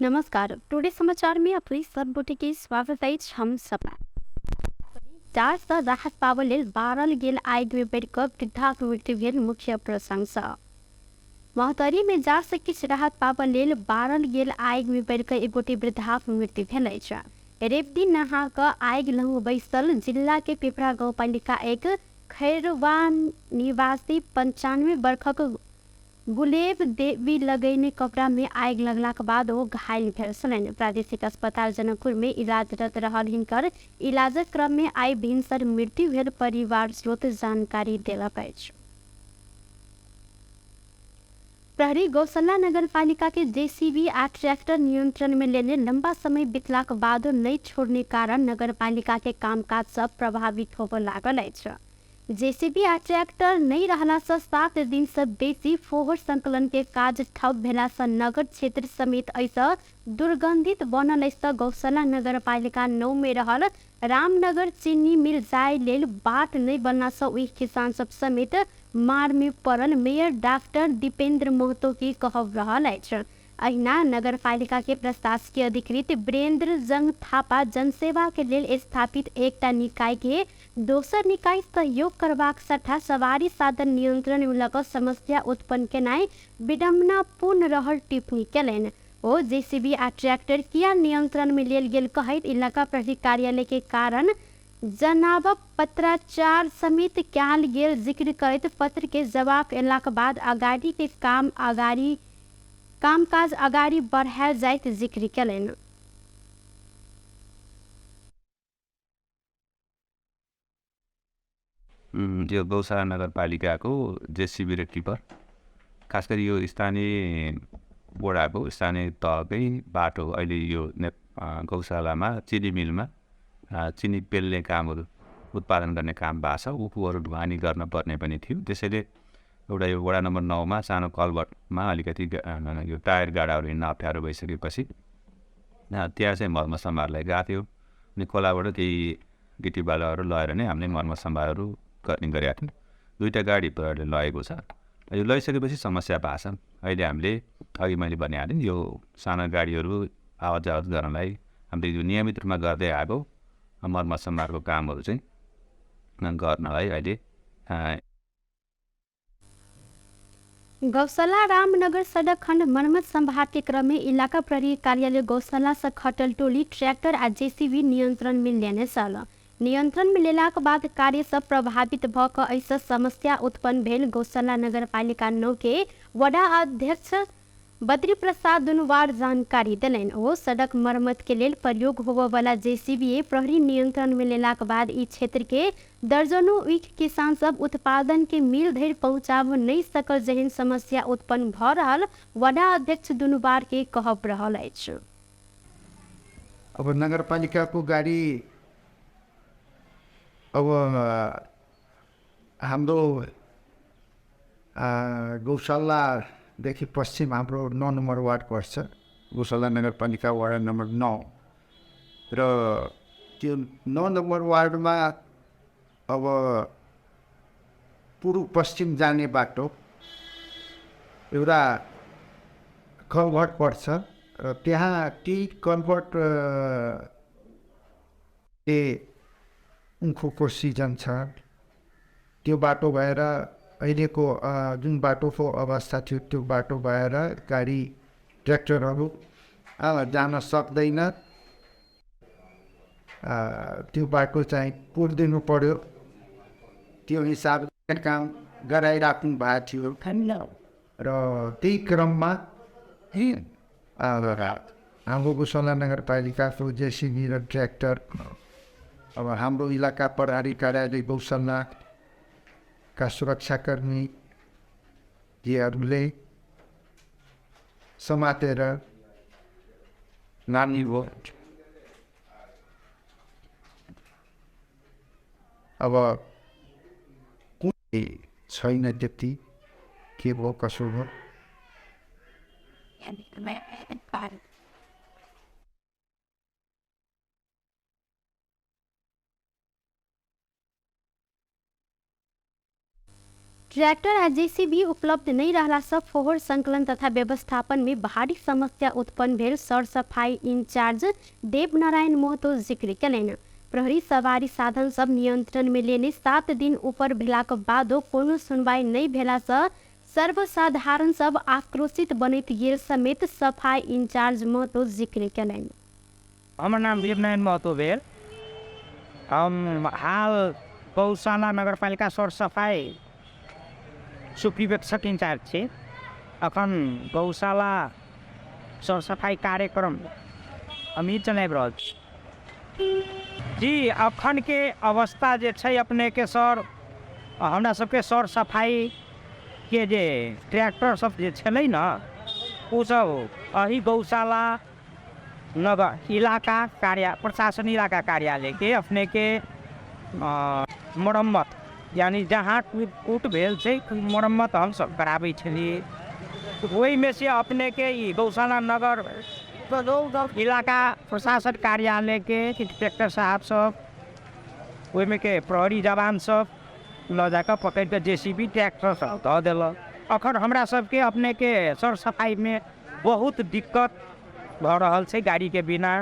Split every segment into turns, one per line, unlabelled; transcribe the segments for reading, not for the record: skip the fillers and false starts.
नमस्कार, टुडे समाचार में अपने सब गोटे के स्वागत अछि। हम सपना जाड़ सँ राहत पाबऽ लेल बारल गेल आगि में पड़ि कऽ वृद्धाक मृत्यु भेल। मुख्य प्रसंग महोत्तरी में जाड़ सँ किछु राहत पाबऽ लेल बारल गेल आगि में पड़ि कऽ एक गोटे वृद्धाक मृत्यु भेल अछि। रवि दिन नहा कऽ आगि लग बैसल जिला के पिपरा गाउँपालिका 1 खैरवा निवासी 95 वर्षक गुलेब देवी लगैने कपड़ा में आगि लगलाक बाद ओ घायल भेल छलनि। प्रादेशिक अस्पताल जनकपुर में इलाजरत रहल हिनकर इलाजक क्रम में आइ भिनसर मृत्यु भेल परिवार स्रोत जानकारी देलक अछि। प्रहरी गौशाला नगरपालिका के जेसीबी आ ट्रैक्टर नियंत्रण में लेने लंबा समय बितलाक बादो नहि छोड़ने कारण नगरपालिका के कामकाज सब प्रभावित होबय लागल अछि। जेसीबी आ ट्रैक्टर नहि रहला सँ 7 दिन सँ बेसी फोहोर संकलन के काज ठप भेला सँ नगर क्षेत्र समेत एहिसँ दुर्गंधित बनल अछि त गौशाला नगरपालिका 9 में रहल रामनगर चीनी मिल जाय लेल बाट नहि बनला सँ ओहि किसान सब समेत मार में पड़ल मेयर डॉक्टर दीपेंद्र महतो के कहब रहल अछि। अहिना नगरपालिका के प्रशासकीय अधिकृत वीरेंद्र जंग थापा जनसेवा के लेल स्थापित एकटा निकाय के दोसर निकाय सहयोग करबाक सट्टा सवारी साधन नियंत्रण में लऽ कऽ समस्या उत्पन्न केनाइ विडम्बनापूर्ण रहल टिप्पणी केलनि। ओ जेसीबी आ ट्रैक्टर किया नियंत्रण में लेल गेल कहैत इलाका प्रहरी कार्यालय के कारण जनाबक पत्राचार समेत कयल गेल जिक्र करैत पत्र के जवाब एलाक बाद अगाडि के कामकाज अगाडि बढ़ायल जाइत जिक्र केलनि।
यो गौशाला नगरपालिकाको जेसिबी र टिपर खास गरी यो स्थानीय वडाको स्थानीय तहकै बाटो अहिले यो गौशालामा चिनी मिलमा चिनी पेल्ने कामहरू उत्पादन गर्ने काम भएको छ। उखुहरू ढुवानी गर्न पर्ने पनि थियो। त्यसैले एउटा यो वडा नम्बर 9 मा सानो कलभर्टमा अलिकति यो टायर गाडाहरू हिँड्न अप्ठ्यारो भइसकेपछि त्यहाँ चाहिँ मर्मत सम्भारलाई गएको थियो। अनि खोलाबाट केही गिटी बालुवाहरू लगेर नै हामीले मर्मत सम्भारहरू गर्ने गरेका थियौँ। दुईवटा गाडी प्रहरीले लगेको छ। यो लगिसकेपछि समस्या भएको छ। अहिले हामीले अघि मैले भनिहालेँ यो साना गाडीहरू आवत जावत गर्नलाई हामीले यो नियमित रूपमा गर्दै आएको मर्मत सम्भारको कामहरू चाहिँ गर्नलाई अहिले
गौशाला रामनगर सड़क खंड मरम्मत संभार के क्रम में इलाका प्रहरी कार्यालय गौशाला से खटल टोली ट्रैक्टर आ जेसीबी नियंत्रण में लेने छल। नियंत्रण में लेलाक बाद कार्य सब प्रभावित भ क एहिसँ समस्या उत्पन्न भेल गौशाला नगरपालिका 9 के वडा अध्यक्ष बद्री प्रसाद दुनुवार जानकारी देलनि। ओ सड़क मरम्मत के लेल प्रयोग होबयवला जेसीबी प्रहरी नियंत्रण में लेलाक बाद ई क्षेत्र के दर्जनों ईख किसान सब उत्पादन के मिल धरि पहुँचाब नहि सकल जेहन समस्या उत्पन्न भ रहल वडा अध्यक्ष दुनुवार के कहब रहल अछि।
अब नगरपालिकाको गाडी अब हाम्रो गौशालादेखि पश्चिम हाम्रो 9 नम्बर वार्ड पर्छ, गौशाला नगरपालिका वार्ड नम्बर 9 र त्यो 9 नम्बर वार्डमा अब पूर्व पश्चिम जाने बाटो एउटा कलभर्ट पर्छ र त्यहाँ ती कलभर्ट उखुको सिजन छ। त्यो बाटो भएर अहिलेको जुन बाटोको अवस्था थियो त्यो बाटो भएर गाडी ट्र्याक्टरहरू जान सक्दैन। त्यो बाटो चाहिँ पुरिदिनु पर्यो। त्यो हिसाबले काम गराइराख्नु भएको थियो र त्यही क्रममा हाम्रो गौशाला नगरपालिकाको जेसिबी र ट्र्याक्टर अब हाम्रो इलाका प्रहरी कार्यालय गौशालाका सुरक्षाकर्मी जीहरूले समातेर नानी भयो। अब कुनै छैन त्यति के भयो कसो भयो।
ट्रैक्टर आ जेसीबी उपलब्ध नहि रहला सँ फोहोर संकलन तथा व्यवस्थापन में भारी समस्या उत्पन्न भेल सरसफाई इंचार्ज देवनारायण महतो जिक्र केलनि। प्रहरी सवारी साधन सब नियंत्रण में लेने 7 दिन ऊपर भेलाक बादो कोनो सुनवाई नहि भेला सँ सर्वसाधारण सब आक्रोशित बनैत गेल समेत सफाई इंचार्ज महतो जिक्र केलनि।
हमर नाम देवनारायण महतो भेल। हम हाल गौशाला नगरपालिका सरसफाई सुपर्यवेक्षक इंचार्ज छी। अखन गौशाला सरसफाई कार्यक्रम हमही चलाबि रहल छी जी। अखन के अवस्था जे छै अपने के सर, हमरा सबके सर सफाई के जे ट्रैक्टर सब जे छलै ने, ओ सब एही गौशाला नगर इलाका कार्य प्रशासन इलाका कार्यालय के अपने के मरम्मत यानी जहाँ टूट फूट भेल छै मरम्मत हमसब कराबै छलियै। ओहिमे से अपने के ई गौशाला नगर इलाका प्रशासन कार्यालय के इंस्पेक्टर साहब सब, ओहिमे के प्रहरी जवान सब लऽ जाकऽ पकड़ि कऽ जे सी बी ट्रैक्टर सब धऽ देलक। अखन हमरा सबके अपने के सर सफाइमे बहुत दिक्कत भऽ रहल छै गाड़ीके बिना।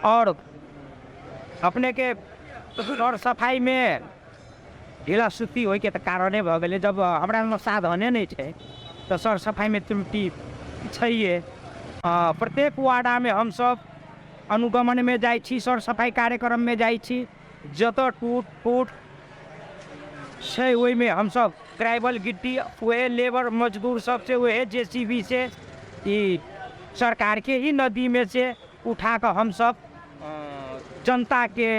आओर अपने के सर सफाइमे ढिला सुस्ती होइके तऽ कारणे भऽ गेलै, जब हमरा लग साधने नहि छै तऽ सर सफाइमे त्रुटि छैहे। प्रत्येक वार्डामे हमसब अनुगमनमे जाइ छी, सर सफाइ कार्यक्रममे जाइ छी। जतऽ टूट फूट छै ओहिमे हमसब ट्राइबल गिट्टी उएह लेबर मजदूर सबसँ उएह जे सी बी से ई सरकारके ही नदीमे से उठाकऽ हमसब जनताके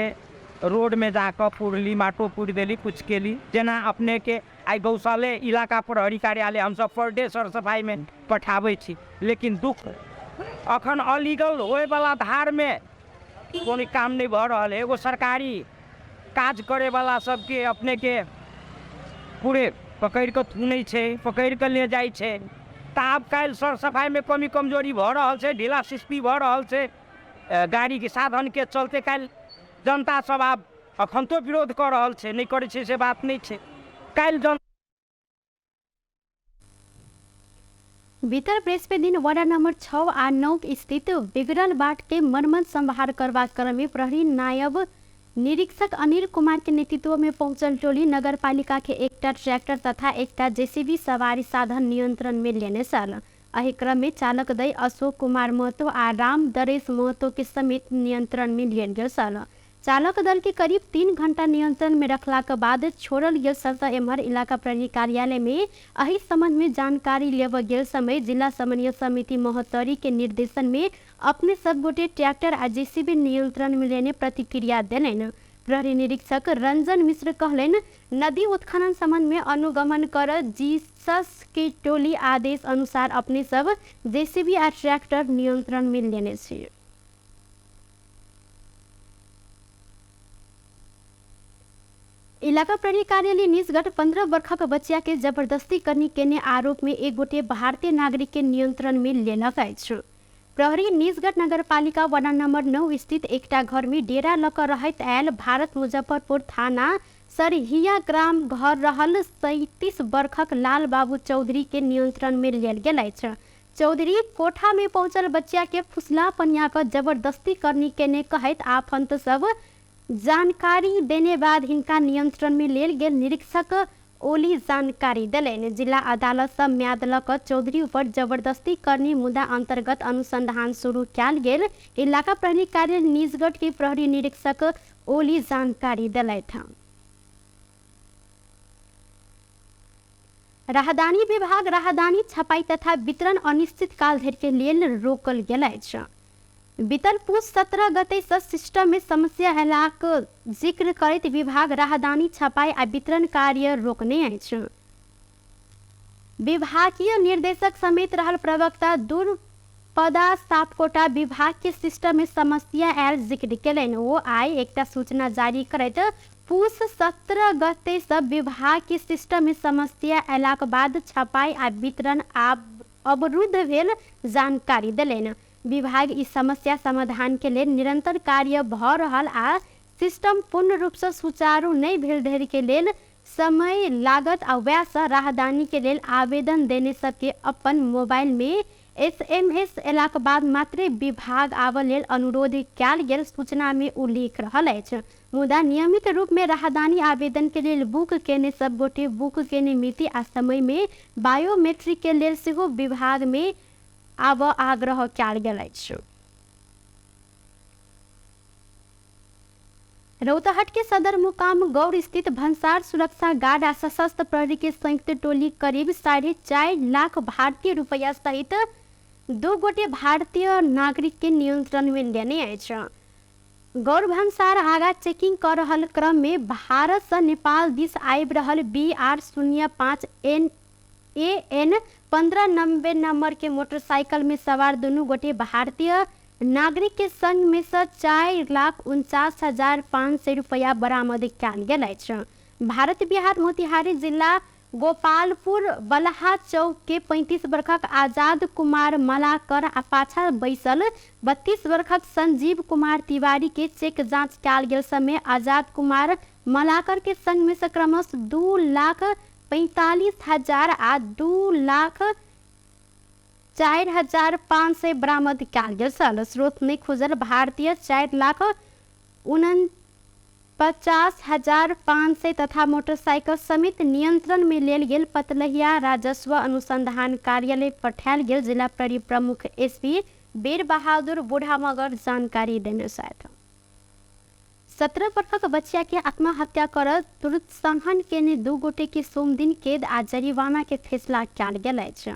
रोडमे जाकऽ पुरली, माटो पुरि देली, किछु केली। जेना अपनेके आइ गौशाले इलाका प्रहरी कार्यालय हमसब पर डे सर सफाइमे पठाबै छी, लेकिन दुःख अखन अलीगल होइवला धारमे कोनो काम नहि भऽ रहल है। एगो सरकारी काज करैवला सबके अपनेके पूरे पकड़ि कऽ थुनै छै, पकड़ि कऽ ले जाइ छै। तऽ आब काल्हि सर सफाइमे कमी कमजोरी भऽ रहल छै, ढीला सुस्ती भऽ रहल छै गाड़ीके साधनके चलते। काल्हि जनता सब आब अखन तो विरोध कऽ रहल छै, नहि करै छै से बात नहि छै। काल्हि जन
बीतल बृहस्पति दिन वडा नंबर 6 आ 9 स्थित बिगड़ल बाट के मरम्मत संभार करबाक क्रम में प्रहरी नायब निरीक्षक अनिल कुमार के नेतृत्व में पहुंचल टोली नगरपालिका के एकटा ट्रैक्टर तथा एकटा जेसीबी सवारी साधन नियंत्रण में लेने छल। एहि क्रम में चालक दय अशोक कुमार महतो आ राम दरेश महतो के समेत नियंत्रण में लेल गेल छल। चालक दल के करीब 3 घंटा नियंत्रण में रखलाक बाद छोड़ल गेल छल। एम्हर इलाका प्रहरी कार्यालय में एहि संबंध में जानकारी लेबऽ गेल समय जिला समन्वय समिति महोत्तरी के निर्देशन में अपने सब गोटे ट्रैक्टर आ जेसीबी नियंत्रण में लेने प्रतिक्रिया देलनि। प्रहरी निरीक्षक रंजन मिश्र कहलनि, नदी उत्खनन संबंध में अनुगमन कर जीसस के टोली आदेश अनुसार अपने सब जेसीबी आ ट्रैक्टर नियंत्रण में लेने छी। इलाका प्रहरी कार्यालय निजगढ 15 वर्षक बच्चा के जबरदस्ती करनी केने आरोप में एक गोटे भारतीय नागरिक के नियंत्रण में लेलक अछि। प्रहरी निजगढ नगरपालिका वडा नंबर 9 स्थित एकटा घर में डेरा लऽ कऽ रहैत आयल भारत मुजफ्फरपुर थाना सरहिया ग्राम घर रहल 37 वर्षक लाल बाबू चौधरी के नियंत्रण में लेल गेल अछि। चौधरी कोठा में पहुंचल बच्चा के फुसला पनिया कऽ जबरदस्ती करनी केने कहैत आफंत सब जानकारी देने बाद हिनका नियंत्रण में लेल गेल निरीक्षक ओली जानकारी देलनि। जिला अदालत सँ म्याद लऽ कऽ चौधरी ऊपर जबरदस्ती करनी मुद्दा अंतर्गत अनुसंधान शुरू कयल गेल इलाका प्रहरी कार्यालय निजगढ़ के प्रहरी निरीक्षक ओली जानकारी देलथि। राहदानी विभाग राहदानी छपाई तथा वितरण अनिश्चित काल धरि के लेल रोकल गेल अछि। बीतल पुस 17 गते सँ सिस्टम में समस्या हेलाक जिक्र करैत विभाग राहदानी छपाई आ वितरण कार्य रोकने अछि। विभागीय निर्देशक समेत रहल प्रवक्ता दुर्पदा सापकोटा विभाग के सिस्टम में समस्या आयल जिक्र केलनि। ओ आइ एकटा सूचना जारी करैत पुस 17 गते सँ विभाग के सिस्टम में समस्या अयलाक बाद छपाई आ वितरण आब अवरुद्ध भेल जानकारी देलनि। विभाग ई समस्या समाधान के लेल निरंतर कार्य भऽ रहल आ सिस्टम पूर्ण रूप सँ सुचारू नहि भेल धरि के लेल समय लागत आ वएह सँ राहदानी के लेल आवेदन देने सबके अपन मोबाइल में एसएमएस एलाक बाद मात्रे विभाग आबऽ लेल अनुरोध कयल गेल सूचना में उल्लेख रहल अछि। मुदा नियमित रूप में राहदानी आवेदन के लेल बुक केने सब गोटे बुक केने मिति आ समय में बायोमेट्रिक के लेल सेहो विभाग में आबऽ आग्रह कयल गेल अछि। रौतहट के सदरमुकाम गौर स्थित भन्सार सुरक्षा गार्ड आ सशस्त्र प्रहरी के संयुक्त टोली करीब 4.5 लाख भारतीय रुपैया सहित 2 गोटे भारतीय नागरिक के नियंत्रण में लेने अछि। गौर भन्सार आगा चेकिंग कर रहल क्रम में भारत से नेपाल दिस आबि रहल BR 05 N AN 1590 number के मोटरसाइकिल में सवार दुनू गोटे भारतीय नागरिक के संग में से 4,49,500 रुपया बरामद कयल गेल अछि। भारत बिहार मोतिहारी जिला गोपालपुर बलहा चौक के 35 वर्षक आजाद कुमार मलाकर आ पाछा बैसल 32 वर्षक संजीव कुमार तिवारी के चेक जांच कयल गेल समय आजाद कुमार मलाकर के संग में से क्रमश 2,45,000 आ 2,04,500 बरामद कयल गेल छल। स्रोत नहि खुजल भारतीय 4,49,500 तथा मोटरसाइकिल समेत नियंत्रण में लेल गेल पतलहिया राजस्व अनुसंधान कार्यालय पठायल गेल जिला प्रहरी प्रमुख एसपी वीर बहादुर बूढ़ा मगर जानकारी देने छथि। 17 वर्षक बच्चा के आत्महत्या कर दुरुत्साहन केने 2 गोटे के सोमदिन कैद आ जरिवाना के फैसला कयल गेल अछि।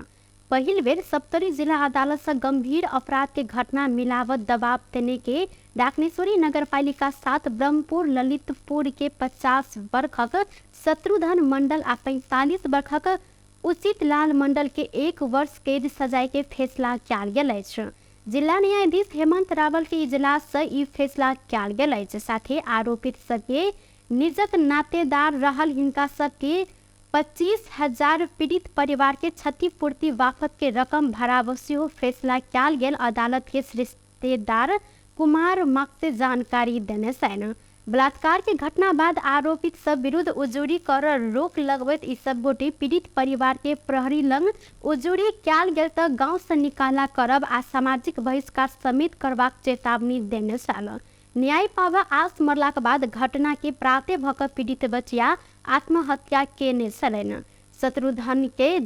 पहिल बेर सप्तरी जिला अदालत से गंभीर अपराध के घटना मिलावत दबाव देने के डाकनेश्वरी नगरपालिका 7 ब्रह्मपुर ललितपुर के 50 वर्षक शत्रुघ्न मंडल आ 45 वर्षक उचित लाल मंडल के 1 वर्ष कैद सजाय के फैसला कयल गेल अछि। जिला न्यायाधीश हेमंत रावल के इजलास से ई फैसला कयल गेल अछि। साथे आरोपित सबके निजक नातेदार रहल हिनका सबके 25,000 पीड़ित परिवार के क्षतिपूर्ति वापस के रकम भराव सेहो फैसला कयल गेल अदालत के रिश्तेदार कुमार माक्से जानकारी देने छनि। बलात्कार के घटना बाद आरोपित सब विरुद्ध उजूरी कर रोक लगबैत ई सब गोटे पीड़ित परिवार के प्रहरी लग उजूरी कयल गेल त गांव से निकाला करब आ सामाजिक बहिष्कार समेत करबाक चेतावनी देने छल। न्याय पाबऽ आस मरलाक बाद घटना के प्राप्त भऽ कऽ पीड़ित बचिया आत्महत्या केने छलनि। शत्रुघ्न के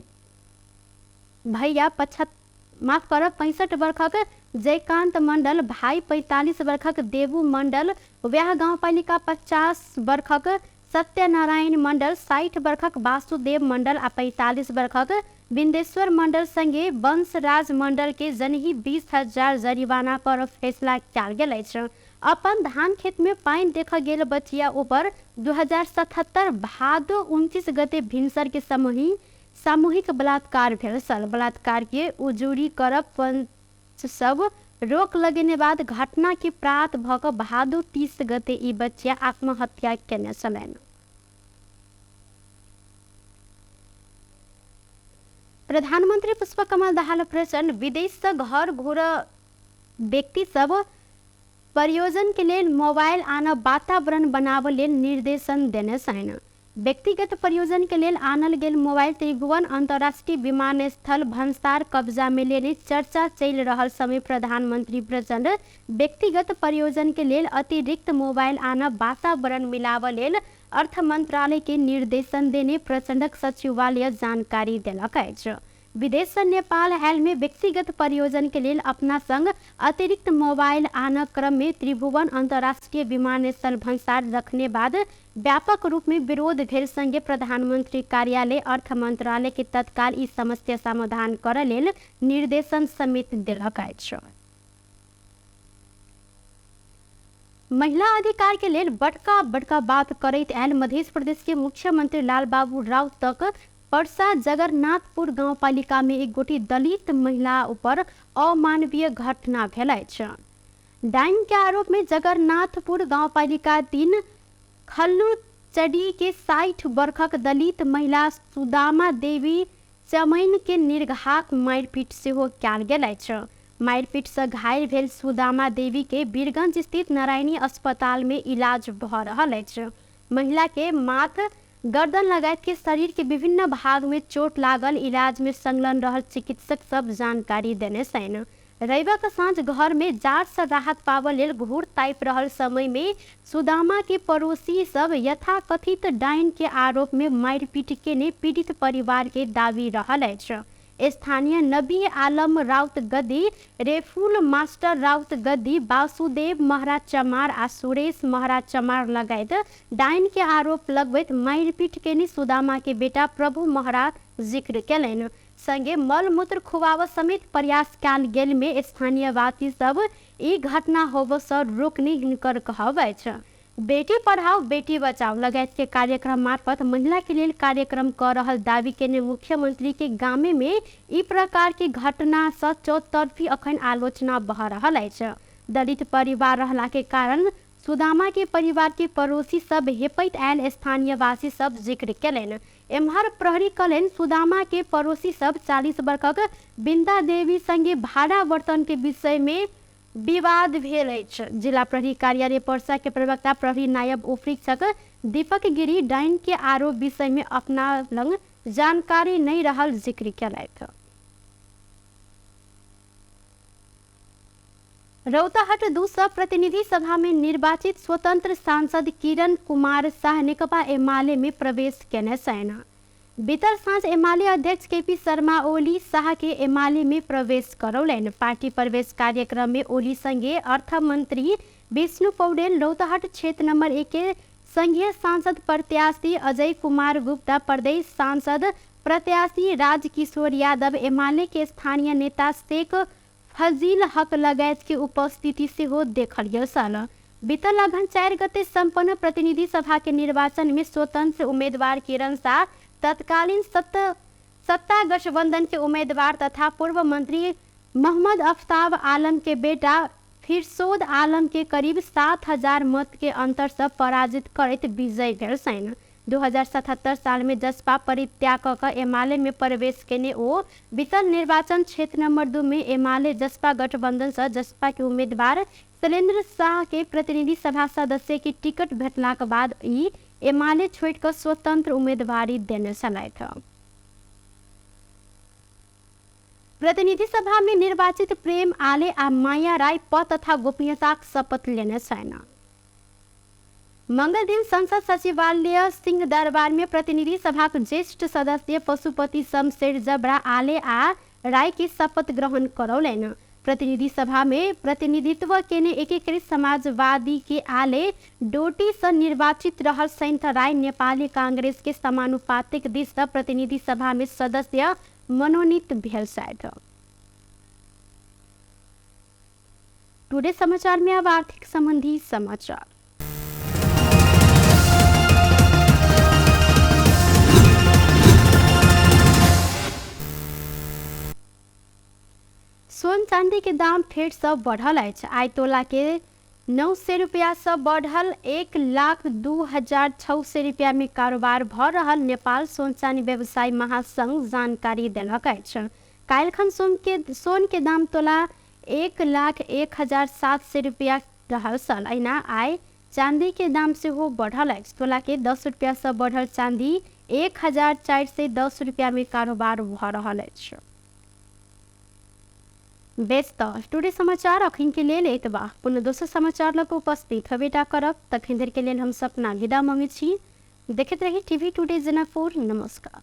भैया 65 वर्षक जयकांत मंडल, भाई 45 वर्षक देवू मंडल, वएह गाउँपालिका 50 वर्षक सत्यनारायण मंडल, 60 वर्षक वासुदेव मंडल आ 45 वर्षक बिन्देश्वर मंडल संगे वंशराज मंडल के जनही 20,000 जरिवाना पर फैसला कयल गेल अछि। अपन धान खेत में पानि देख गेल बचिया ऊपर 2077 भादो 29 गते भिनसर के समय सामूहिक बलात्कार भेल छल। बलात्कार के उजूरी करब पंच सब रोक लगेने बाद घटना के प्रात भऽ कऽ भादो 30 गते ई बच्चा आत्महत्या केने छलनि। प्रधानमन्त्री पुष्पकमल दाहाल प्रचण्ड विदेश से घर घुर व्यक्ति सब प्रयोजन के लेल मोबाइल आनब वातावरण बनाबऽ लेल निर्देशन देने छनि। व्यक्तिगत प्रयोजन के लेल आनल गेल मोबाइल त्रिभुवन अंतर्राष्ट्रीय विमानस्थल भन्सार कब्जा में लेने चर्चा चलि रहल समय प्रधानमंत्री प्रचण्ड व्यक्तिगत प्रयोजन के लेल अतिरिक्त मोबाइल आनब वातावरण मिलाबऽ लेल अर्थ मंत्रालय के निर्देशन देने प्रचण्डक सचिवालय जानकारी देलक अछि। विदेश से नेपाल आयल में व्यक्तिगत प्रयोजन के लेल अपना संग अतिरिक्त मोबाइल आनक क्रम में त्रिभुवन अंतर्राष्ट्रीय विमानस्थल भन्सार रखने बाद व्यापक रूप में विरोध भेल संगे प्रधानमंत्री कार्यालय अर्थ मंत्रालय के तत्काल ई समस्या समाधान करऽ लेल निर्देशन समेत देलक अछि। महिला अधिकार के लेल बड़का बड़का बात करैत आयल मध्य प्रदेश के मुख्यमंत्री लालबाबू राउत तक परसा जगन्नाथपुर गाउँपालिका में एक गोटी दलित महिला ऊपर अमानवीय घटना भेल अछि। डाइन के आरोप में जगन्नाथपुर गाउँपालिका 3 खल्लू चढ़ी के 60 वर्षक दलित महिला सुदामा देवी चमैन के निर्घात मारिपीट सेहो कयल गेल अछि। मारिपीट से घायल भेल सुदामा देवी के वीरगंज स्थित नारायणी अस्पताल में इलाज भऽ रहल अछि। महिला के माथ गर्दन लगायत के शरीर के विभिन्न भाग में चोट लागल इलाज में संलग्न रहल चिकित्सक सब जानकारी देने छनि। रविक साँझ घर में जाड़ से राहत पाबऽ लेल घूर तापि रहल समय में सुदामा के पड़ोसी सब यथाकथित डाइन के आरोप में मारिपीट केने पीड़ित परिवार के दावी रहल अछि। स्थानीय नबी आलम राउत गद्दी, रेफुल मास्टर राउत गद्दी, वासुदेव महरा चमार आ सुरेश महरा चमार लगायत डाइन के आरोप लगबैत मारिपीट केने सुदामा के बेटा प्रभु महरा जिक्र केलनि। संगे मलमूत्र खुआबऽ समेत प्रयास कयल गेल में स्थानीयवासी सब ई घटना होबऽ सँ रोकने हिनकर कहब अछि। बेटी पढ़ाओ बेटी बचाओ लगायत के कार्यक्रम मार्फत महिला के लेल कार्यक्रम कर रहल दावी केने मुख्यमंत्री के गामे में ई प्रकार के घटना सँ चौतरफी अखन आलोचना भऽ रहल अछि। दलित परिवार रहला के कारण सुदामा के परिवार के पड़ोसी सब हेपैत आयल स्थानीयवासी सब जिक्र केलनि। एम्हर प्रहरी कहलनि सुदामा के पड़ोसी सब 40 वर्षक बिंदा देवी संगे भाड़ा वर्तन के विषय में विवाद भेल अछि। जिला प्रहरी कार्यालय पर्सा के प्रवक्ता प्रहरी नायब उपरीक्षक दीपक गिरी डाइन के आरोप विषय में अपना लग जानकारी नहीं रहल जिक्र केलथि। रौतहट 2 सँ प्रतिनिधि सभा में निर्वाचित स्वतंत्र सांसद किरण कुमार शाह नेकपा एमाले में प्रवेश केने छनि। बीतल साँझ एमाले अध्यक्ष केपी शर्मा ओली शाह के एमाले में प्रवेश करौलनि। पार्टी प्रवेश कार्यक्रम में ओली संगे अर्थमंत्री विष्णु पौडेल, रौतहट क्षेत्र नंबर 1 के संघीय सांसद प्रत्याशी अजय कुमार गुप्ता, प्रदेश सांसद प्रत्याशी राजकिशोर यादव, एमाले के स्थानीय नेता शेख फजील हक लगायत के उपस्थिति सेहो देखल गेल छल। बीतल अगहन 4 गते सम्पन्न प्रतिनिधि सभा के निर्वाचन में स्वतंत्र उम्मीदवार किरण शाह तत्कालीन सत्ता गठबंधन के उम्मीदवार तथा पूर्व मंत्री मोहम्मद अफ्ताब आलम के बेटा फिरसोद आलम के करीब 7000 मत के अंतर से पराजित करैत विजय भेल छनि। 2077 साल में जसपा परित्याग कऽ कऽ एमाले में प्रवेश केने ओ बीतल निर्वाचन क्षेत्र नंबर 2 में एमाले जसपा गठबंधन से जसपा के उम्मीदवार शैलेंद्र शाह के प्रतिनिधि सभा सदस्य के टिकट भेटलाक बाद ई एमाले छोड़ि कऽ स्वतंत्र उम्मीदवारी देने छलथि। प्रतिनिधि सभा में निर्वाचित प्रेम आले आ माया राय पद तथा गोपनीयताक शपथ लेने छनि। मंगल दिन संसद सचिवालय सिंह दरबार में प्रतिनिधि सभाक ज्येष्ठ सदस्य पशुपति शमशेर जबरा आले आ राय के शपथ ग्रहण करौलनि। प्रतिनिधि सभा में प्रतिनिधित्व केने एकीकृत समाजवादी के आले डोटी से निर्वाचित रहल सैंथ राय नेपाली कांग्रेस के समानुपातिक दिस से प्रतिनिधि सभा में सदस्य मनोनीत भेल छथि। टुडे समाचार में अब आर्थिक संबंधी समाचार। सोन चांदी के दाम फेर से बढ़ल अछि। आइ तोला के 900 रुपया से बढ़ल 1,02,600 रुपया में कारोबार भ रहल नेपाल सोन चांदी व्यवसायी महासंघ जानकारी देलक अछि। काल्हिखन सोन के दाम तोला 1,01,700 रुपया रहल छल। एहिना आइ चांदी के दाम सेहो बढ़ल अछि। तोला के 10 रुपया से बढ़ल चांदी 1,410 रुपया में कारोबार भ रहल अछि। बेस त टुडे समाचार अखन के लेल एतबा। पुनः दोसर समाचार लग उपस्थित हबेटा करब। तखन धरि के लेल हम सपना विदा मांगै छी। देखैत रही टीवी टुडे जनकपुर। नमस्कार।